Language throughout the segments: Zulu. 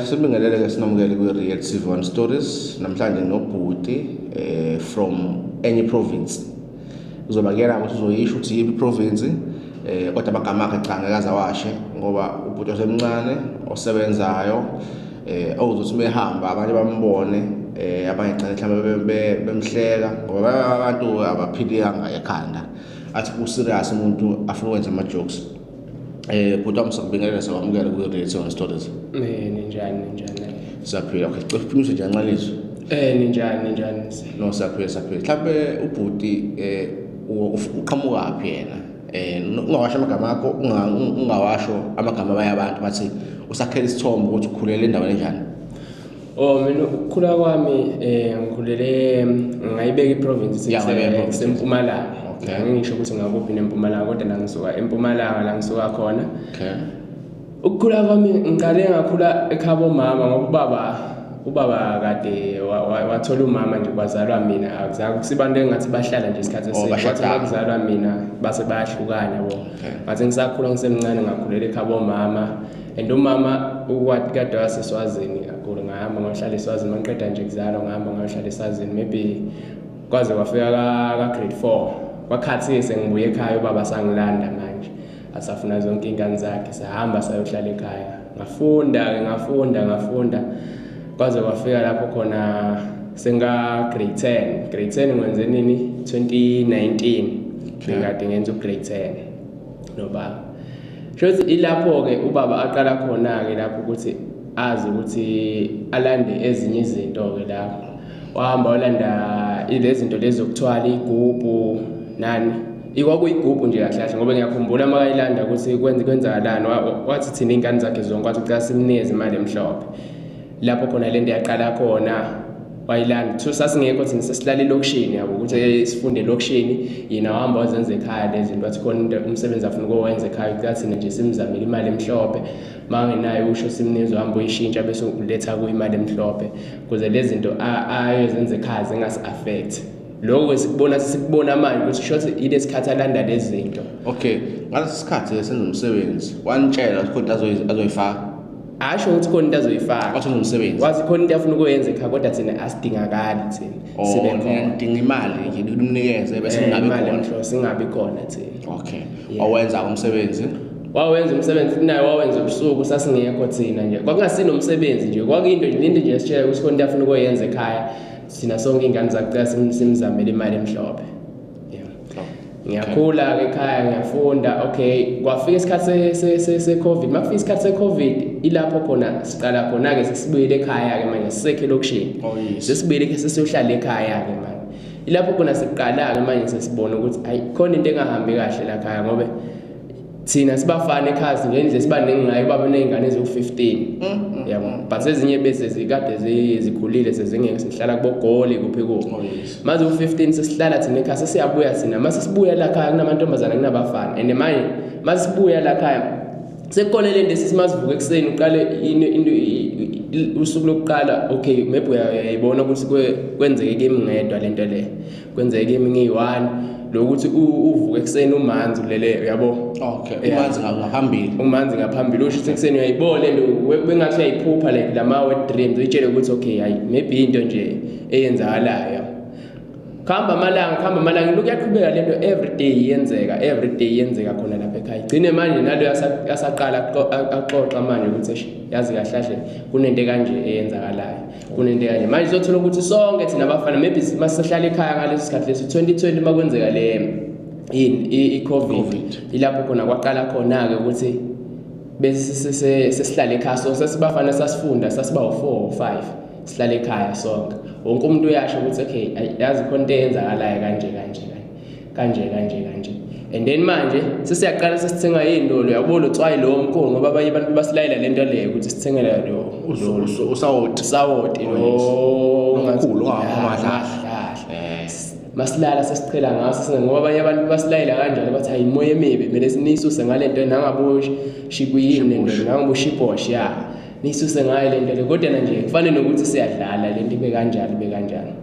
Sibingelele ke sinamukele kwi Real TV One Stories. Namhlanje nginobhuti from enye province. Kuzoba kuyena ukuthi uzoyisho ukuthi yiphi province, kodwa amagama akhe cha ngeke aze awashe ngoba ubhuti osemncane osebenzayo, ozothi mehamba abanye bambone, abanye gcine mhlawumbe bemhleka ngoba abantu abaphilanga ekhanda. Athi ku serious umuntu afuna ukwenza ama jokes. Bhuti wami, sakubingelela, sakwamukela kwi-Real TV One Stories. Ninjani, ninjani? Siyaphila. Okay, cela uphimuse nje kancane izwi. Ninjani, ninjani? No, siyaphila, siyaphila. Mhlawumbe ubhuti uqhamukaphi yena? Ungawasho amagama akho, ungawasho amagama abanye abantu, bathi usakhela isithombe ukuthi ukhulele endaweni enjani. Oh, mina ukukhula kwami, ngikhulele, ngayibeka iprovince. Yeah, ngayibeka iprovince. Sempumalanga. Ngisho ukuthi ngakuphi nempumalanga, kodwa la ngisuka empumalanga, la ngisuka khona. Ukukhula kwami, ngiqale ngakhula ekhabo mama ngoba ubaba kade wathola umama nje kwazalwa mina, akuzange kusibantu engathi bahlala nje isikhathi Oh, eside. Kwathi bashadana. makuzalwa mina base bayahlukana yabo. Ngathi ngisakhula ngisemncane ngakhulela ekhabo mama, and umama ukwathi kade waseswazini kakhulu, ngahamba ngayohlala eswazini. Mangiqeda nje kuzalwa ngahamba ngayohlala eswazini, maybe kwaze kwafika ka grade 4, kwakhathi sengibuye ekhaya, ubaba sangilanda manje asafuna zonke iy'ngane zakhe, sahamba sayohlala ekhaya. Ngafunda-ke, ngafunda, ngafunda kwaze kwafika lapho khona senga grade 10. Grade 10 ngwenze nini? 2019. Ngikade ngenza u-grade 10 nobaba. Shothi ilapho-ke ubaba aqala khona-ke lapho ukuthi azi ukuthi alande ezinye izinto-ke lapho. Wahamba walanda lezi zinto lezi zokuthwala igubhu nani. Ikwakuyigubhu nje kahle kahle, ngoba ngiyakhumbula makayilanda ukuthi kwenzakalani. Wathi thina iy'ngane zakhe zonke, wathi ucela simnikeze imali emhlophe. Lapho khona lento yaqala khona, wayilanda. So sasingekho thina, sesihlala elokishini yabo, ukuthi sifunde elokishini. Yena wahamba wazenza ekhaya lezi zinto, wathi khona into umsebenzi afuna ukuwenza ekhaya, ucela thina nje simzamele imali emhlophe. Makangenayo usho simnikeze, uhamba uyishintsha bese uletha kuyo imali emhlophe ukuze lezi zinto ayozenza ekhaya zingasi-affect. Lokho sikubona, sikubona manje ukuthi shothi ilesi khathi alanda lezi zinto. Okay, ngalesi sikhathi senza umsebenzi, wanitshela ukuthi khona into azoyifaka? Asho ukuthi khona into azoyifaka. Wathi umsebenzi. Wathi khona into afuna ukuyenza ekhaya, kodwa thina asidingakali thina sibe khona. Nidinga imali nje nimnikeze bese ningabi imali khona. Emhlophe, singabi khona thina. Wawenza umsebenzi? Wawenza umsebenzi naye, wawenza ubusuku, sasingekho thina nje. Kwakungasinomsebenzi nje, kwakuyinto nje, into nje esitshela ukuthi khona into afuna ukuyenza ekhaya. Thina sonke iy'ngane zakucela simzamele imali emhlophe. Yeah. Ngiyakhula-ke ekhaya, ngiyafunda. Okay, kwafika isikhathi se-COVID. Uma kufika isikhathi se-COVID, ilapho khona siqala khona-ke sesibuyele ekhaya-ke manje, sisekho elokishini. Sesibuyele, sesiyohlala ekhaya-ke manje. Ilapho khona siqala-ke manje sesibona ukuthi ayi, khona into engahambi kahle la khaya, ngoba thina sibafana ekhaya ngendlela sibaningi ngayo, ubaba uney'ngane eziwu-15 yabo, but ezinye bese zikade zikhulile, sezingeke, sihlala kubogoli kuphi kuphi. Manje u-15 sesihlala thina ekhaya, sesiyabuya thina. Mase sibuya la khaya kunamantombazana, kunabafana, and manje mase sibuya la khaya sekukhona le nto esithi masivuka ekuseni uqale into usuku lokuqala. Okay, maybe uyayibona ukuthi kwenzeke kimi ngedwa lento le, kwenzeke kimi ngiyi-one, lokuthi uvuke ekuseni umanzi ulele, uyabo. Umanzi ngaphambili. Umanzi ngaphambili, usho ukuthi ekuseni uyayibona lento, bengathi uyayiphupha, like lama wet dreams, uyitshele ukuthi okay, hayi, maybe into nje eyenzakalayo. Kuhamba amalanga, kuhamba amalanga, lokhu yaqhubeka lento, every day iyenzeka, every day iyenzeka khona lapha ekhaya. Igcine manje nalo yasaqala axoxa manje ukuthi eish, yazi kahle kahle kunento kanje eyenzakalayo, kunento kanje. Manje sothola ukuthi sonke thina abafana, maybe masihlala ekhaya ngaleso sikhathi leso 2020 makwenzeka le yini, i-COVID. COVID. Ilapho khona kwaqala khona-ke ukuthi bese sesihlala ekhaya. So sesibafana sasifunda, sasiba u-4 or 5, sihlala ekhaya sonke. Wonke umuntu uyasho ukuthi okay, yazi khona into eyenzakalayo kanje kanje kanje kanje kanje. And then manje sesiyaqala sesithenga iy'ndolo, yabo, lo tswayi lo omkhulu, ngoba abanye abantu basilayela le nto leyo ukuthi sithengele lo Usawoti. Usawoti lo. Omkhulu, ongadlali. Masilala sesichela ngaso ngoba abanye abantu basilayela kanjalo, bathi hayi, imoya emibi, kumele siniyisuse ngale nto, nangabo shikuyini lento, nangabo shibosh ya, niyisuse ngayo le nto le. Kodwa nje kufane nokuthi siyadlala, lento ibe kanjalo, ibe kanjalo.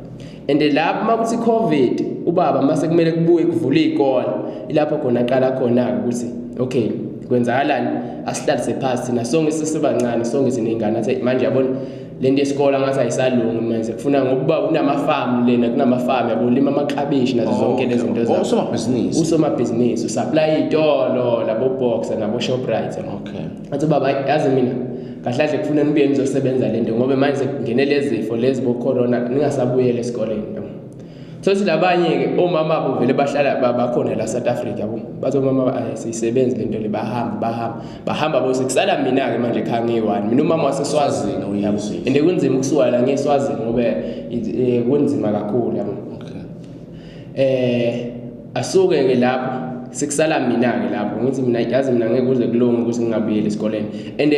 And lapho uma kuthi COVID, ubaba mase kumele kubuye kuvule iy'kole, ilapho khona aqala khona-ke ukuthi okay, Kwenzakalani? Asihlalise phansi thina sonke sesibancane, sonke siney'ngane. Athi manje yabona lento yesikole ngathi ayisalungi manje, kufuna ngokuba kunamafamu lena, kunamafamu yabo, ulima amaklabishi nazo zonke lezi zinto zakho. Usomabhizinisi. Usomabhizinisi, usupply iy'tolo labo Boxer nabo Shoprite. Athi baba, yazi mina kahle kahle kufuna nibuye nizosebenza lento, ngoba manje sekungene lezi zifo lezi bo corona, ningasabuyela esikoleni, yabo. Thothi labanye-ke omama abo vele bahlala bakhona la South Africa, yabo. Bathi omama ayisebenzi lento le, bahamba bahamba bahamba bo, sekusala mina-ke manje ekhaya ngiyi-one mina, umama waseSwazini, yabo. And kunzima ukusuka la ngiyeSwazini ngoba kunzima kakhulu, yabo. Asuke-ke lapho sekusala mina-ke lapho, ngithi mina yazi mina ngeke kuze kulunge ukuthi ngingabuyeli esikoleni. And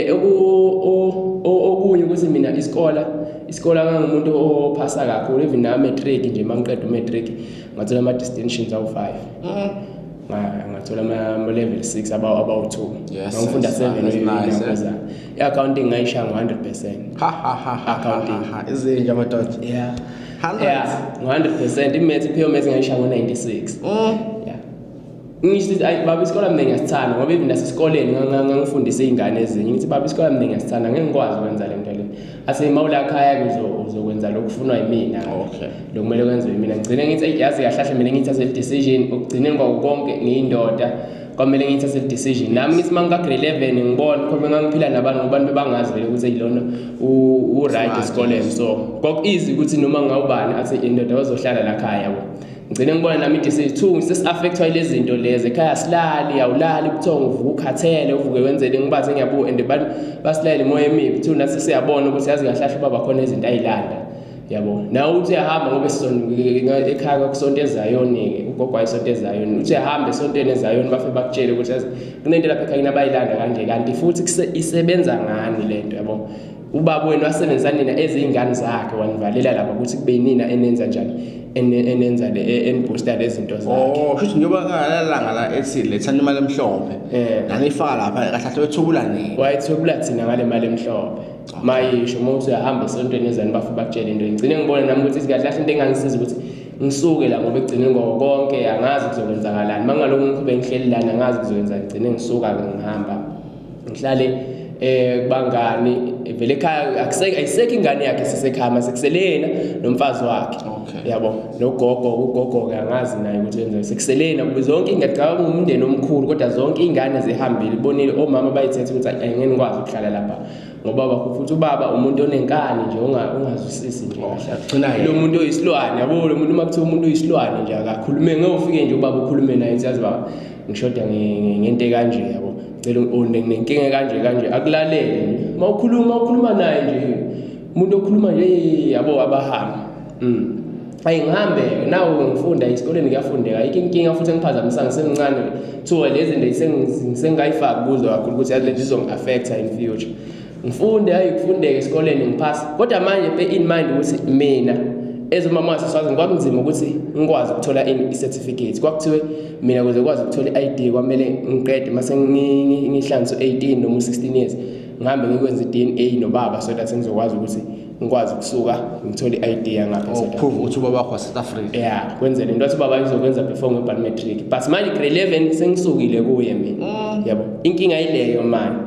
okunye ukuthi mina isikole ngangumuntu ophasa kakhulu, even na matric nje, mangiqeda umatric ngathola ama distinctions awu-5. Ngathola ama level 6 abawu-2. Ngangifunda 7. I-accounting ngayishaya ngo-100%. Ha ha ha ha. Accounting. Izinja madoda. Yeah. 100. Yeah, ngo-100%. I-maths, pure maths ngayishaya ngo-96. Yeah. Ngisho ukuthi ayi baba, isikole mina ngiyasithanda, ngoba even nasesikoleni ngangifundisa iy'ngane ezinye, ngithi baba isikole mina ngiyasithanda, ngeke ngikwazi ukwenza le nto le. Ase mawula khaya-ke uzokwenza lokhu kufunwa yimina. Lokhu kumele kwenziwe yimina. Ngigcine ngithi eyi yazi kahle kahle mina ngithathe le decision, ukugcineni kwako konke ngiyindoda kwamele ngithathe le decision. Nami ngithi uma ngika-grade 11 ngibona khona ngangiphila nabantu, ngoba abantu bebangazi vele ukuthi lona u-right esikoleni, so kwaku-easy ukuthi noma ngawubani athi indoda bazohlala la khaya, yabo. Ngigcine ngibona nami i-decision two sesi-affectwa yilezi zinto lezi ekhaya, silali awulali ubuthongo, uvuka ukhathele, uvuke wenzele ngibaze ngiyabuka and basilayele imoya emibi. Two, nathi siyabona ukuthi yazi kahle kahle ubaba khona izinto ayilanda, yabo. Nawe uthi uyahamba ngoba ekhaya kwakusonto eZayoni-ke, ugogo wayesonto eZayoni, uthi uyahamba esontweni eZayoni bafe bakutshele ukuthi yazi kunento lapha ekhaya abayilanda kanje, kanti futhi isebenza ngani lento, yabo. Ubaba wenu wasebenzisa nina eziyingane zakhe, wanivalela lapha ukuthi kube yinina enenza njani, enenza le eniboosta lezi zinto zakhe. Oh, shuthi njengoba ngalalanga la ethi lethani imali emhlophe. Nanifaka lapha kahle kahle wethubula nini. Wayethubula thina ngale mali emhlophe. Mayisho uma uthi uyahamba esontweni ezani bafu bakutshele into. Ngigcine ngibona nami ukuthi kahle kahle into engangisiza ukuthi ngisuke la, ngoba ekugcineni kwako konke angazi kuzokwenzakalani. Mangalokhu ngiqhubeka ngihleli lana angazi kuzokwenzani, ngigcine ngisuka-ke ngihamba. Ngihlale kubangani vele ekhaya, ayisekho ingane yakhe sisekhaya mase kusele yena nomfazi wakhe. Yabo, nogogo, ugogo ke angazi naye ukuthi wenzani, sekusele yena zonke ingane. Cha, ngumndeni omkhulu kodwa zonke ingane zihambile, ibonile omama bayithethe ukuthi angeke ngikwazi ukuhlala lapha ngoba baba, futhi ubaba umuntu onenkani nje, ungazwisisi nje kahle. Lo muntu oyisilwane, yabo, lo muntu uma kuthiwa umuntu oyisilwane nje akakhulume, ngeke ufike nje ubaba ukhulume naye uthi yazi baba ngishoda ngento kanje, yabo, ngicela nenkinga kanje kanje, akulalele uma ukhuluma naye nje, umuntu okhuluma nje, yabo, abahambi. Ayi ngihambe nawo ngifunda esikoleni, kuyafundeka, ayikho inkinga futhi engiphazamisa ngisemncane. Kuthiwa lezi zinto sengingayifaki kuzo kakhulu ukuthi yazi lento izongi-affecta in future. Ngifunde, ayi kufundeke esikoleni ngiphasa, kodwa manje bear in mind ukuthi mina as umama waseSwazini kwakunzima ukuthi ngikwazi ukuthola i-certificate. Kwakuthiwe mina ukuze ngikwazi ukuthola i-ID kwamele ngiqede mase ngihlanganise u-18 noma u-16 years, ngihambe ngikwenza i-DNA nobaba so that ngizokwazi ukuthi ngikwazi ukusuka ngithole i-ID yangapha e-South Africa. Prove ukuthi ubaba wakho wase-South Africa. Yeah, kwenzele into athi ubaba izokwenza before ngibhale matric, but manje grade 11 sengisukile kuye mina, yabo. Inkinga ileyo manje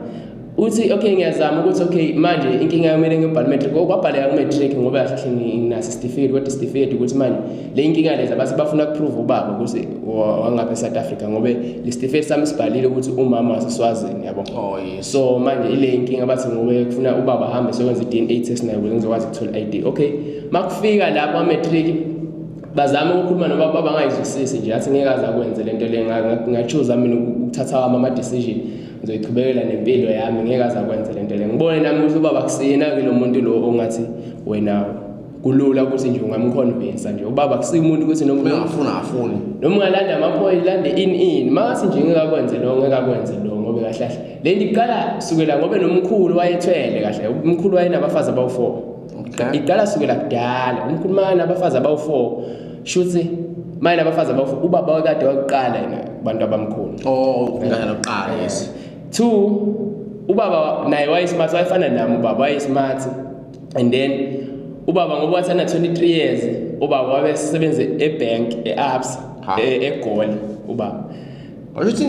uthi okay ngiyazama ukuthi okay manje inkinga yami ngibhale matric, okwabhaleka ku matric ngoba kahle nginaso isitifiketi, kodwa isitifiketi ukuthi manje le inkinga lezi abathi bafuna ukuprove ubaba ukuthi wangapha eSouth Africa, ngoba le sitifiketi sami sibhalile ukuthi umama waseSwazini, yabo. Oh yes. So manje ile inkinga bathi ngoba kufuna ubaba ahambe sokwenza i-DNA test naye ukuze ngizokwazi ukuthola i-ID. Okay, makufika lapho matric bazama ukukhuluma nobaba, baba angayizwisisi nje, athi ngeke aze akwenze lento le, ngachoose mina ukuthatha wami ama decision, ngizoyiqhubekela nempilo yami, ngeke aze akwenze lento le. Ngibone nami ukuthi ubaba kusiyena ke lo muntu lo ongathi wena kulula ukuthi nje ungamconvince nje ubaba, kusiye umuntu ukuthi noma Ungafuna afuni. Noma ungalanda amaphoyisa, lande in mase nje ngeke akwenze lo, ngeke akwenze lo, ngoba kahle kahle le nto iqala sukela ngoba nomkhulu wayethwele kahle, umkhulu wayenabafazi abawu-4. Iqala sukela kudala, umkhulu manje abafazi abawu-4, shuthi manje abafazi abawu-4, ubaba wakade wakuqala yena kubantu abamkhulu. Oh, ingane lokuqala, yes. Two, ubaba naye wayesmart, wayefana nami, ubaba wayesmart. And then ubaba ngoba wathi ana 23 years, ubaba wabe sebenze ebank eAbsa, eGoli ubaba. Washo ukuthi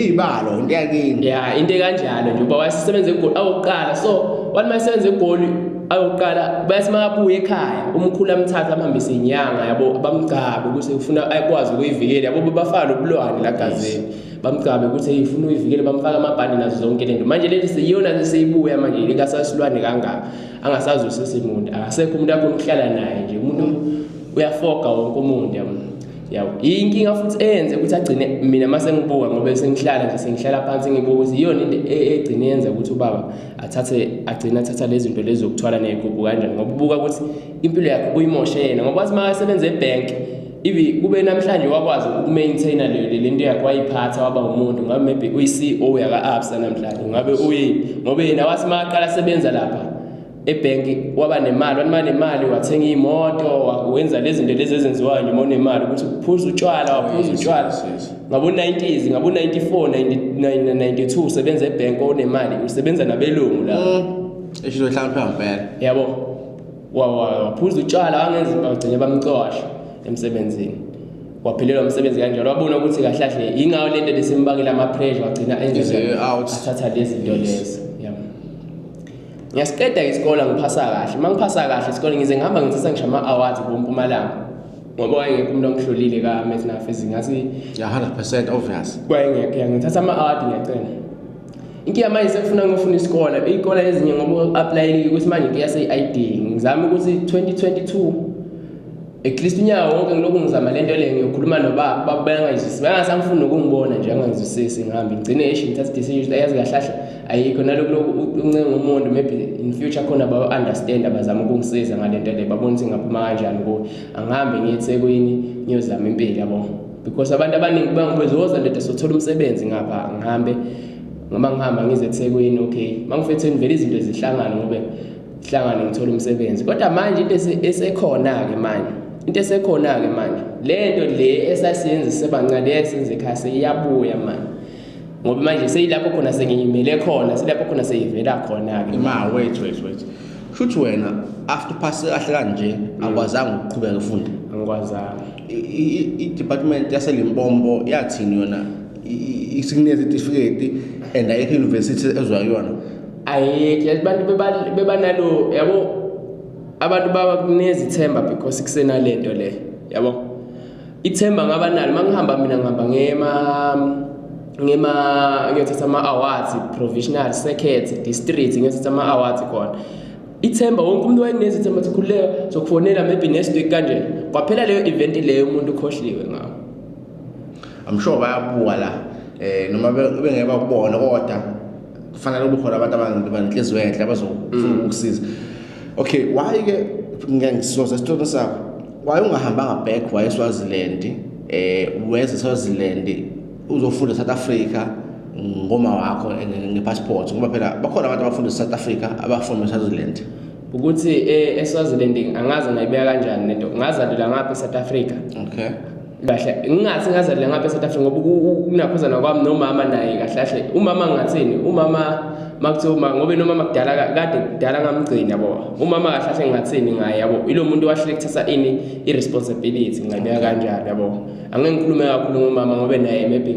iy'balo into yakini. Ya, into ekanjalo nje, uba wayesebenza eGoli awokuqala. So wathi mayesebenza eGoli ayoqala, bese makabuya ekhaya umkhulu amthatha amhambise inyanga, yabo, bamgcabe ukuthi ufuna akwazi ukuyivikela, yabo, bafaka nobulwane la gazini, bamgcabe ukuthi hey, ufuna uyivikele, bamfaka amabhandi nazo zonke lento. Manje leli seyiyona seyibuya manje likasasilwane kangaka, angasazi usesimuntu, akasekho umuntu akhona ukuhlala naye nje, umuntu uyafoga wonke umuntu, yabo. Yabo, inkinga futhi eyenze ukuthi agcine, mina mase ngibuka, ngoba sengihlala nje, sengihlala phansi ngibuka ukuthi iyona into egcine yenza ukuthi ubaba athathe, agcine athatha lezi zinto lezi zokuthwala ney'gubhu kanjani, ngoba ubuka ukuthi impilo yakhe uyimoshe yena, ngoba wathi makasebenza ebhenki, ibi kube namhlanje wakwazi ukumaintaina le nto yakhe, wayiphatha waba umuntu, ngabe maybe uyi-CEO yaka-Absa namhlanje, ngabe uyini, ngoba yena wathi makaqala asebenza lapha ebhenki waba nemali, wathi manemali wathenga iy'moto, wenza lezi zinto lezi ezenziwayo nje uma unemali, ukuthi uphuza utshwala, waphuza utshwala ngabo-90s, ngabo-94, 92, usebenza ebhenki onemali, usebenza nabelungu la. Esho hlakanipheka ngempela. Yabo, waphuza utshwala, wangenza, bagcine bamcosha emsebenzini, waphelelwa umsebenzi kanjalo, wabona ukuthi kahle kahle yingayo lento lesimbakela ama-pressure, wagcina enze Ize out. athatha lezi zinto lezo, yabo. Ngiyasiqeda isikole, ngiphasa kahle. Uma ngiphasa kahle isikole, ngize ngihamba ngithatha ngisho ama-awards kuMpumalanga, ngoba wayengekho umuntu ongihlolile ka-maths na-physics, ngathi Yeah, 100% obvious. Kwayengekho, ya, ngithatha ama-award, ngiyacela. Inkinga manje sekufuna ngiyofuna isikole, iy'kole ezinye ngoba u-applyelile ukuthi manje inkinga seyi-ID, ngizame ukuthi 2022 at least unyaka wonke ngilokhu ngizama lento le, ngiyokhuluma nobaba, baba bayangayizwisisi, bangasangifuni nokungibona nje, angangizwisisi, ngihambe ngigcine eish ngithatha decision ukuthi ayazi kahle kahle ayikho nalokhu lokhu uncenga umuntu, maybe in future khona ba-understand, abazama ukungisiza ngale nto le, babone ukuthi ngaphuma kanjani kuyo, angihambe ngiye eThekwini ngiyozama impilo, yabo, because abantu abaningi bangibezoza ndoda sothola umsebenzi ngapha. Ngihambe ngoba ngihamba ngize eThekwini, okay, mangifika eThekwini vele izinto zihlangane, ngobe hlangane ngithola umsebenzi. Kodwa manje into esekhona-ke manje, into esekhona-ke manje, le nto le esasiyenza sisebancane, le esenze ekhaya, seyiyabuya manje, ngoba manje seyilapho khona, sengiyimele khona, selapho khona seyivela khona-ke. Ma, wait, wait, wait. Shuthi wena after pass kahle kanje akwazanga ukuqhubeka ufunde? Angikwazanga. I-department yaseLimpopo yathini yona? Isikunikeza certificate and ayikho university ezwa kuyona? Ayikho, abantu bebanalo, yabo, abantu babakunikeza ithemba because kusenalento le, yabo, ithemba ngaba nalo. Mangihamba mina, ngihamba ngema ngiyothatha ama-awards, provisional, circuit, district, ngiyothatha ama-awards khona. Ithemba, wonke umuntu wayeneza ithemba ukuthi khululeka, sokufonela maybe next week kanje. Kwaphela leyo event leyo, umuntu ukhohliwe ngawo. I'm sure bayabuka la, noma bengeke bakubone, kodwa kufanele kube khona abantu abanenhliziyo enhle abazofuna ukukusiza. Okay, why ke ngiyangisizoza isitori sakho, why ungahambanga back waye eSwaziland, weze eSwaziland uzofunda South Africa ngoma wakho ngepassport, ngoba phela bakhona abantu abafunda eSouth Africa abafunda eSwaziland? Ukuthi eSwaziland angazi ngayibeka kanjani lento, ngazalelwa ngapha eSouth Africa. Kahle ngingathi ngazalelwa ngapha eSouth Africa ngoba kunakhuzana kwami nomama naye, kahle kahle umama ngingathini, umama makuthiwa uma ngoba nomama kudala kade kudala ngamgcina, yabo, umama kahle kahle ngingathini ngaye, yabo, ilo muntu wahlele kuthatha ini i-responsibility, ngayibeka kanjalo, yabo. Angeke ngikhulume kakhulu ngomama ngoba naye maybe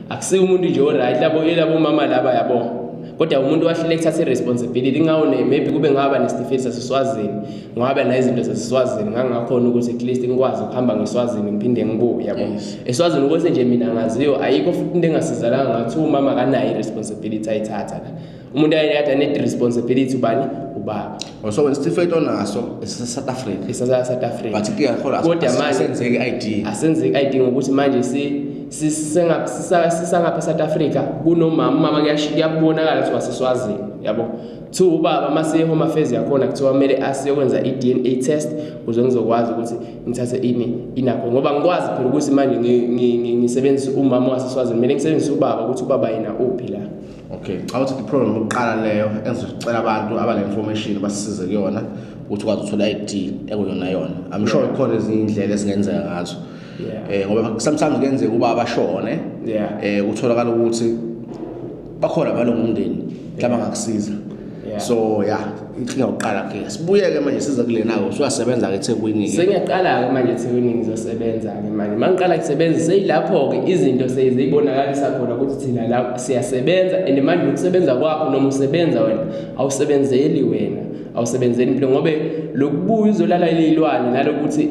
akusiyo umuntu nje o-right labo, yilabo mama laba, yabo, kodwa umuntu wahlele kuthatha i-responsibility ngawo ne maybe kube ngaba nesitifiketi saseSwazini, ngaba nezinto zaseSwazini, ngangakhona ukuthi at least ngikwazi ukuhamba ngeSwazini ngiphinde ngibuye, yabo. ESwazini ukuthi nje mina ngaziyo ayikho futhi into engasizalanga, ngathi umama akanayo i-responsibility ayithatha la, umuntu ayekade ane-responsibility ubani? Ubaba. So wena isitifiketi onaso esase-South Africa? Esase-South Africa. But inkinga khona Kodwa manje asenzeki i-ID. Asenzeki i-ID ngokuthi manje sisangapha eSouth Africa kunomama, umama kuyabonakala ukuthi waseSwazini, yabo. Two, ubaba masiye home affairs yakhona kuthiwa kumele asiyokwenza i-DNA test ukuze ngizokwazi ukuthi ngithathe ini inakho, ngoba ngikwazi phela ukuthi manje ngisebenzise umama waseSwazini, kumele ngisebenzise ubaba, ukuthi ubaba yena uphi la. Okay, cha, ukuthi i-problem yokuqala leyo engizocela abantu abane information basisize kuyona, ukuthi ukwazi ukuthola i-ID ekuyona yona. I'm sure khona ezinye indlela ezingenzeka ngazo. Ngoba sometimes kuyenzeka uba abashone, utholakala ukuthi bakhona abalungu umndeni mhlawumbe angakusiza. So yeah, inkinga yokuqala ke. Sibuyeke manje size kulena ke, usuyasebenza ke eThekwini ke. Sengiyaqala-ke manje eThekwini, ngizosebenza-ke manje. Uma ngiqala kusebenza seyilapho-ke izinto sezibonakalisa khona ukuthi thina la siyasebenza, and manje ukusebenza kwakho noma usebenza wena awusebenzeli wena, awusebenzeli impilo, ngobe lokubuya uzolala ililwane nalokuthi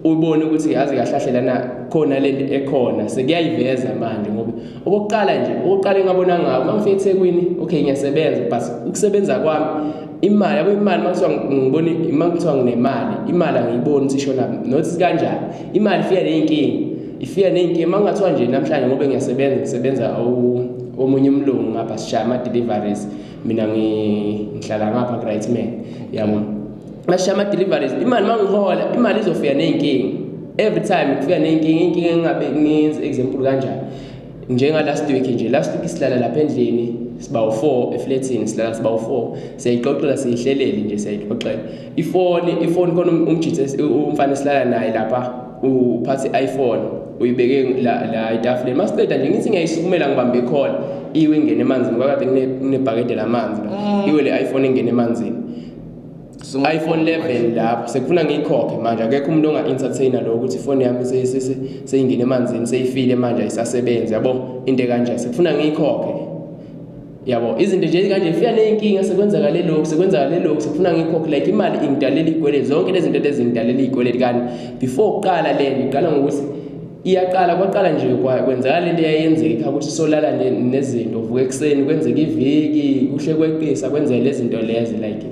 ubone ukuthi yazi kahle kahle lana khona lento ekhona sekuyayiveza manje. Ngoba okokuqala nje, okokuqala engabona ngako uma ngifika eThekwini, okay, ngiyasebenza, but ukusebenza kwami imali, yabo, imali uma kuthiwa ngibona, uma kuthiwa nginemali, imali angiyiboni ukuthi ishona nothi kanjani. Imali ifika ney'nkinga, ifika ney'nkinga. Uma kungathiwa nje namhlanje ngoba ngiyasebenza, ngisebenza omunye umlungu ngapha, sishaya ama-deliveries, mina ngihlala ngapha ku-Right Man, yabo, masishaya ama-deliveries, imali uma ngihola imali izofika ney'nkinga. Every time kufika ney'nkinga, inkinga engingabe ngiyenze example kanjani, njenga last week nje, last week silala lapha endlini siba u4 eflatini, silala siba u4, siyayixoxela, siyihlelele nje, siyayixoxela ifoni khona umjithe, umfana esilala naye lapha uphathe i-iPhone, uyibeke la la etafuleni. Masiqeda nje ngithi ngiyayisukumela, ngibambe ikhona, iwe ingene emanzini. Kwakade kunebhakede lamanzi la, iwe le iPhone ingene emanzini, iPhone 11 lapho. Sekufuna ngiyikhokhe manje, akekho umuntu onga-entertainer lo ukuthi ifoni yami seyingene emanzini, seyifile manje, ayisasebenzi, yabo, into ekanje sekufuna ngiyikhokhe, yabo. Izinto nje kanje ifika ney'nkinga, sekwenzakale lokhu, sekwenzakale lokhu, sekufuna ngiyikhokhe. Like imali ingidalela iy'kweleti, zonke lezi zinto lezi ngidalela iy'kweleti. Kanti before kuqala le nto iqala ngokuthi iyaqala, kwaqala nje kwenzakala lento eyayenzeka ekhaya ukuthi solala nezinto, uvuka ekuseni, kwenzeka iviki kuhle kweqisa, kwenzeka lezi zinto lezi, like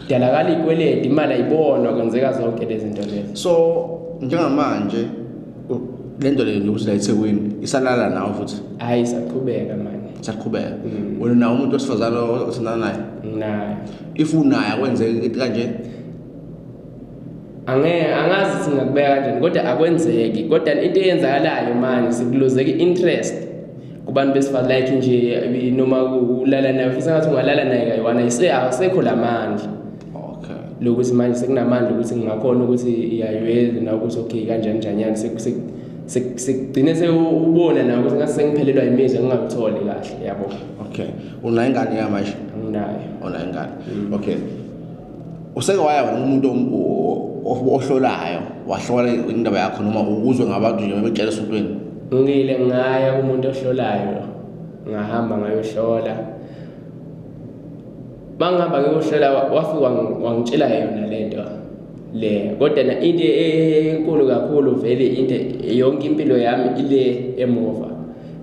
dalakala iy'kweleti, imali ayibonwa, kwenzeka zonke lezi zinto lezi. So njengamanje le nto le yokuthi la eThekwini isalala nawe futhi? Hhayi, isaqhubeka manje. Isaqhubeka. Wena unawo umuntu wesifazane othandana naye? Nginayo. If unaye, akwenzeki into kanje? Angeke, angazi ukuthi ngingakubeka kanjani, kodwa akwenzeki. Kodwa into eyenzakalayo manje, sekulozeka i-interest kubantu besifazane, like nje noma ulala naye ufisa ngathi ungalala naye kayi-one, akasekho lamandla lokuthi manje sekunamandla ukuthi ngingakhona ukuthi iyayivezi na ukuthi okay kanjani njanyana, sekugcine sewubona na ukuthi ngathi sengiphelelwa imizwa, ngingakutholi kahle, yabo. Okay, unayo ingane yamanje? Anginayo. Unayo ingane, okay. Useke waya wena umuntu ohlolayo, wahlola indaba yakho, noma ukuzwe ngabantu nje bebetshela esontweni? Ngile ngaya kumuntu ohlolayo, ngahamba ngayohlola. Mangihamba ngiyohlola, wafika wangitshela yona lento le, kodwa na into enkulu kakhulu vele, into yonke impilo yami ile emuva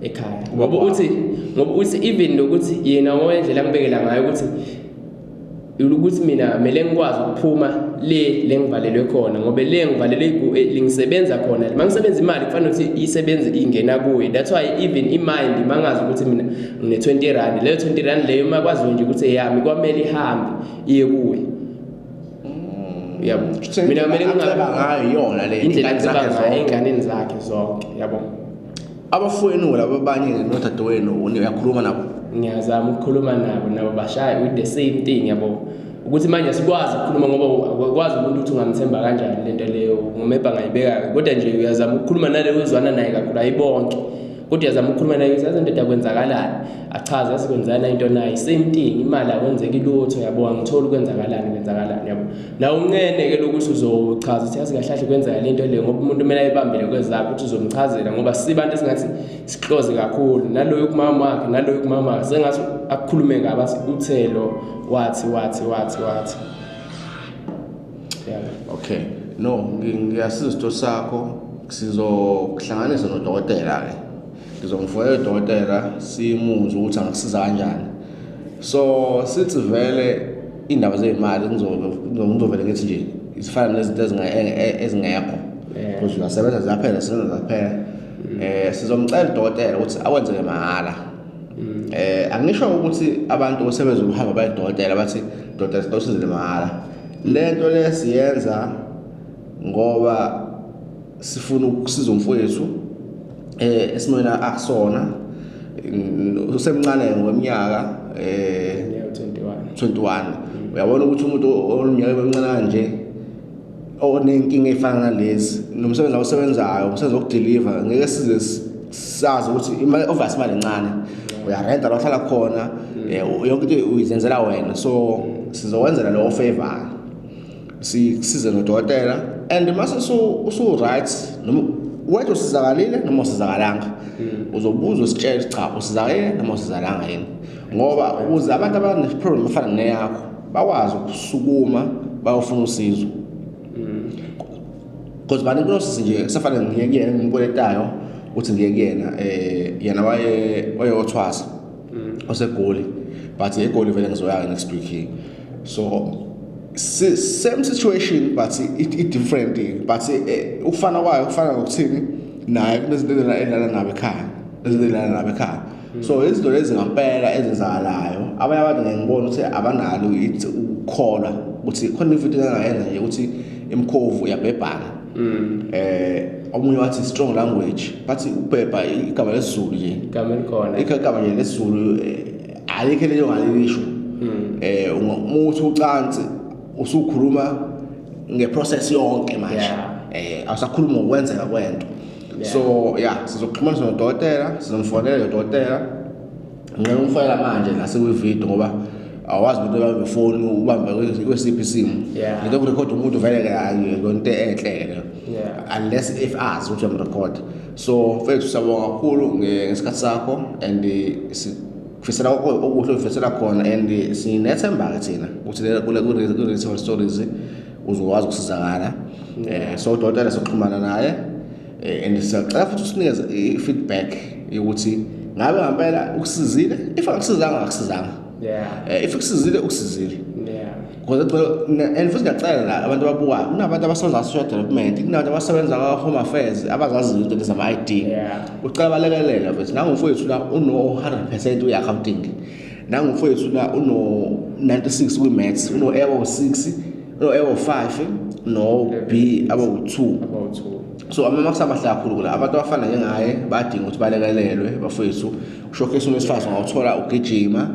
ekhaya, ngoba uthi even nokuthi yena ngokwendlela angibekela ngayo ukuthi mina kumele ngikwazi ukuphuma le le ngivalelwe khona, ngoba le ngivalelwe lingisebenza khona, mangisebenza imali kufanele ukuthi isebenze ingena kuye. That's why even i-mind mangazi ukuthi mina ngine 20 rand, leyo 20 rand leyo makwazi nje ukuthi eyami, kwamele ihambe iye kuye, yabo. Mina kumele aceba ngayo iyona le indlela iy'ngane zakhe aceba ngayo zonke. Ey'nganeni zakhe zonke, yabo. Abafowenu laba abanye nodadewenu uyakhuluma nabo? Ngiyazama ukukhuluma nabo, nabo bashaya with the same thing, yabo, ukuthi manje sikwazi ukukhuluma ngoba akwazi umuntu ukuthi ungamthemba kanjani lento leyo ngomebha ngayibeka. Kodwa nje uyazama ukukhuluma naleyo uzwana naye kakhulu, ayibonke, kodwa uyazama ukukhuluma naye ukuthi yazi ndoda kwenzakalani, achaze, yazi kwenzakala into naye, same thing, imali akwenzeki lutho, yabo, angitholi kwenzakalani, kwenzakalani, yabo. Nawe uncene-ke lokuthi uzochaza ukuthi yazi kahle kahle kwenzeka le nto le, ngoba umuntu kumele ayibambele kwezakhe ukuthi uzomchazela, ngoba sibantu esingathi si-close kakhulu naloyo kumama wakhe, naloyo kumama wakhe, sengathi akukhulume kabi, athi uthelo wathi wathi wathi wathi, yabo. Okay, no, ngiyasiza isito sakho, sizokuhlanganisa nodokotela ke, ngizomfonela udokotela simuzwe ukuthi angikusiza kanjani. So sithi vele indaba zey'mali ngizovele ngithi nje zifana nezinto ezingekho because uyasebenza ziyaphela, sebenza ziyaphela. Sizomcela udokotela ukuthi akwenzeke mahhala. Angisho ukuthi abantu osebenza ukuhamba bayodokotela bathi dokotela sicela usizele mahhala. Lento le siyenza ngoba sifuna ukusiza umfowethu esimweni akusona. Usemncane ngokweminyaka, 21. 21. Uyabona ukuthi umuntu oneminyaka emincane kanje onenkinga efana nalezi, nomsebenzi awusebenzayo, umsebenzi woku-deliver, ngeke size sazi ukuthi imali, obvious imali encane, uyarenta la uhlala khona. Yonke into uyizenzela wena, so sizokwenzela lowo favor, sisize nodokotela. And mase usu right, noma wethu usizakalile noma usizakalanga, uzobuza usitshele cha usizakalile noma usizalanga yini, ngoba ukuze abantu abane-problem efana neyakho bakwazi ukusukuma bayofuna usizo. Because bani kunosisi nje kusafanele ngiye kuyena ngimkweletayo ukuthi ngiye kuyena, yena wayeyothwasa oseGoli, but eGoli vele ngizoya next week. So same situation but it different, but ukufana kwayo kufana nokuthini, naye kunezinto elala nabo ekhaya, izinto elala nabo ekhaya. So izinto lezi ngampela ezenzakalayo, abanye abantu ngeke ngibone ukuthi abanalo ukukholwa ukuthi khona ividiyo engayenza nje ukuthi imkhovu iyabhebhana. Omunye wathi strong language, but ubhebha igama lesiZulu nje, igama elikhona, igama nje lesiZulu alikho leyo ngalisho. Uma uthi ucansi usukhuluma ngeprocess yonke manje, awusakhuluma ngokwenzeka kwento. So yeah, sizoxhumanisa nodokotela, sizomfonela udokotela. Ngicela umfonela manje la sekwividiyo, ngoba awazi umuntu obambe ifoni ubambe kwesiphi isimo. Into yokurekhoda umuntu vele ke ayiyonto enhle le, unless if azi ukuthi uyamrecord. So mfethu, siyabonga kakhulu ngesikhathi sakho and sikufisela okuhle ufisela khona, and sinethemba ke thina ukuthi kule kule stories uzokwazi ukusizakala. So udokotela soxhumana naye, and siyacela futhi usinikeze i-feedback yokuthi ngabe ngempela ukusizile. If akakusizanga, akakusizanga. If ukusizile, ukusizile. Because and futhi ngiyacela la abantu ababukayo, kunabantu abasebenza social development, kunabantu abasebenza ka-home affairs abazaziyo izinto lezi zama-ID. Ucela balekelela mfethu. Nangumfowethu la uno-100% uyi-accounting, nangumfowethu la uno-96 kwi-maths, uno-A abawu-6, uno-A abawu-5, no-B abawu-2. About two. So ama-marks amahle kakhulu kula abantu abafana njengaye bayadinga ukuthi balekelelwe bafowethu. Showcase unesifazane ungawuthola ugijima,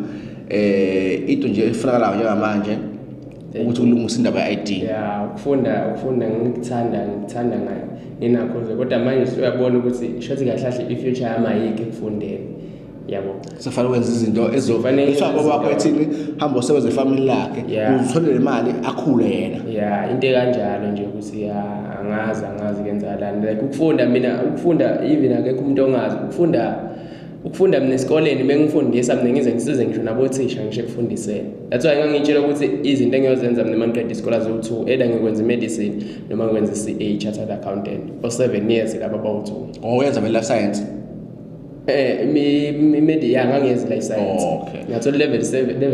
into nje efunakalayo njengamanje ukuthi ulungise indaba ye-ID. Yeah, ukufunda ngikuthanda ngayo nginakho nje, kodwa manje uyabona ukuthi shothi kahle kahle i-future yami ayikho ekufundeni, yabo. Sekufanele wenze izinto Kufanele ezo ngenze wakho izinto. ethini, hamba usebenze efamini lakhe uthole le mali akhule yena. Yeah, into ekanjalo nje ukuthi ya angazi kuyenzakalani. Like ukufunda, mina ukufunda, even akekho umuntu ongazi ukufunda. Mina esikoleni bengifundisa, mina ngize ngisize ngisho nabothisha ngisho ekufundiseni. That's why ngangitshela ukuthi izinto engiyozenza mina uma ngiqeda isikole ziwu-two, either ngikwenza i-medicine noma ngikwenza i-CA, chartered accountant, for 7 years laba bawu-two. Owenza vele life science? Ya, ngangiyenza i-life science. Oh, okay. Ngathola level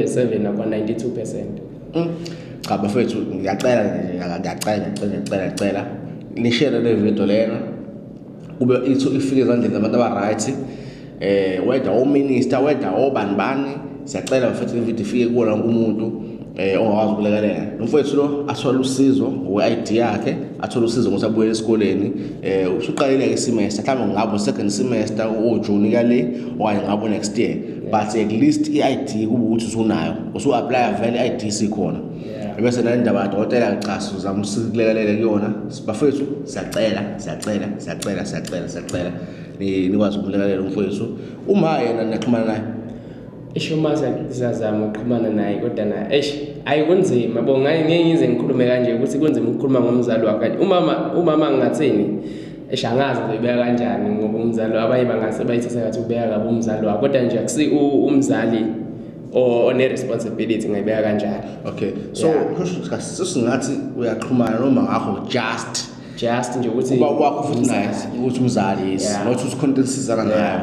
7 nakwa 92%. Cha bafethu, ngiyacela nje, ngiyacela, ngiyacela, ngiyacela, ngiyacela nishare le video lena kube ithu ifike ezandleni zabantu aba-right, whether o-minister, whether obani bani. Siyacela bafethu, le video ifike kuwona wonke umuntu ongakwazi ukulekelela lo mfowethu lo athole usizo ngokwe-ID yakhe, athole usizo ngokuthi abuyele esikoleni. Usuqalile-ke isemester, mhlawumbe ngabe second semester oJuni kale okanye ngabe next year, but at least i-ID kube ukuthi usunayo, usu-applya vele i-ID isikhona. Bese nale ndaba kadokotela, cha, sizama usikulekelele kuyona bafethu. Siyacela, siyacela, siyacela, siyacela, siyacela nikwazi ukulekelela umfowethu. Uma yena niyaxhumana naye? Isho uma siyazama ukuxhumana naye, kodwa naye eish, ayi kunzima bo. Ngeke ngize ngikhulume kanje ukuthi kunzima ukukhuluma ngomzali wakhe. Umama ngingathini? Eish, angazi ngizoyibeka kanjani ngoba umzali, abanye bangase bayithathe ngathi ubeka kabi umzali wakhe, kodwa nje akusi umzali one-responsibility, ngayibeka kanjalo. Okay, so sesingathi uyaxhumana noma ngakho just Just nje ukuthi uba wakho futhi naye ukuthi umzali, yes. Not ukuthi khona into esizana nayo,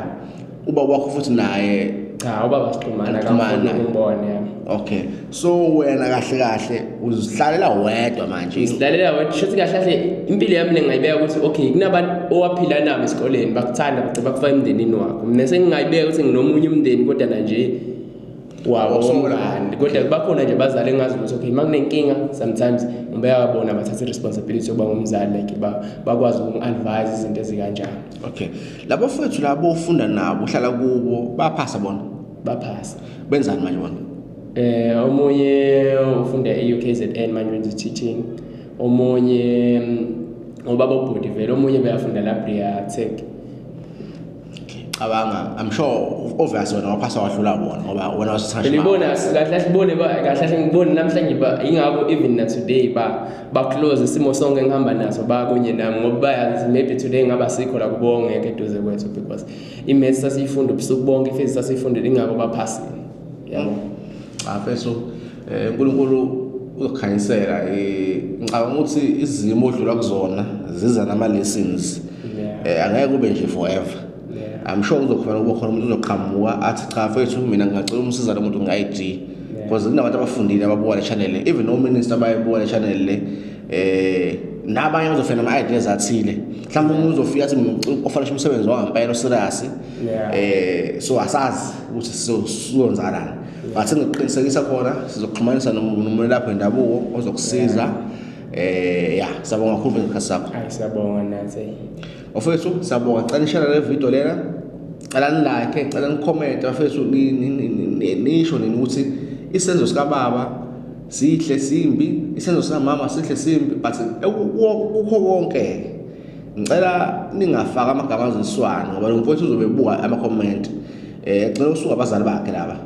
uba wakho futhi naye. Cha, ubaba sixhumana. Anixhumani akafuni naye. ukungibona, yeah. Okay, so wena kahle kahle uzihlalela wedwa manje? Ngizihlalela wedwa. Shuthi kahle kahle impilo yami le ngayibeka ukuthi okay, kunabantu owaphila nabo esikoleni, bakuthanda, bagcina bakufaka emndenini wakho. Mina sengingayibeka ukuthi nginomunye umndeni, kodwa na nje wawo womngani, kodwa bakhona nje abazali engazi ukuthi okay, uma kunenkinga sometimes ngibeka bona bathathe i-responsibility yokuba ngumzali, like bakwazi ukungi-advise izinto ezikanjalo. Okay, labo fethu labo ofunda nabo, uhlala kubo, baphasa bona? Baphasa. Benzani manje bona? Omunye ufunda e-UKZN manje, wenza teaching. Omunye ubaba ubhuti vele, omunye beyafunda Labria Tech. Okay. Cabanga, I'm sure obviously wena waphasa wadlula bona ngoba wena wasithatha. Ngibona kahle kahle ngibone ba kahle kahle ngibone namhlanje ba ingakho even na today ba close isimo sonke ngihamba naso bakunye nami ngoba bayazi maybe today ngaba sikho la kubo ngeke eduze kwethu because i-maths sasiyifunda ubusuku bonke, i-physics sasiyifunda, ingakho baphasile, yabo. Cha mfethu, uNkulunkulu uzokukhanyisela. Ngicabanga ukuthi izimo odlula kuzona ziza nama lessons. Angeke kube nje forever. I'm sure kuzokhona kuba khona umuntu ozoqhamuka athi, "Cha mfethu, mina ngingacela umsiza lo muntu nge-ID," because kunabantu abafundile ababuka le channel le, even no-minister abayibuka le channel le, nabanye bazofika nama-ideas athile. Mhlawumbe umuntu uzofika athi, "Ngicela umsebenzi wangampela oserious." So asazi ukuthi sizonzakalani, but engikuqinisekisa khona, sizokuxhumanisa nomelaphi wendabuko ozokusiza. Ya, siyabonga kakhulu ngesikhathi sakho. Ayi, siyabonga nathi. Bafethu, siyabonga. Cela nishare le video lena, cela nilike, cela nicomment bafethu, nisho nini ukuthi isenzo sikababa sihle simbi, isenzo sikamama sihle simbi. But kukho konke, ngicela ningafaka amagama aziswana ngoba lo mfowethu uzobe ebuka ama-comment. Gcina usuku abazali bakhe laba,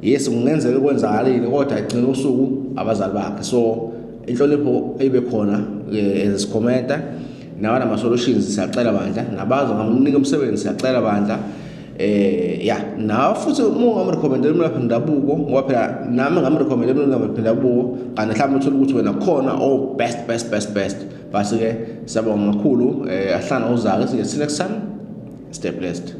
yes, kungenzeka kwenzakalile, kodwa egcina usuku abazali bakhe. So inhlonipho ibe khona esikhomenta nawa nama-solutions, siyacela bandla. Nabazo ngamnika umsebenzi, siyacela bandla. Ya, nawe futhi uma ungamrecommendela umlaphi ndabuko, ngoba phela nami ngamrecommendela umlaphi ndabuko, kanti mhlawumbe uthole ukuthi wena khona oh best best best best. Bese-ke siyabonga kakhulu. Ahlanga uzake, see you next time, stay blessed.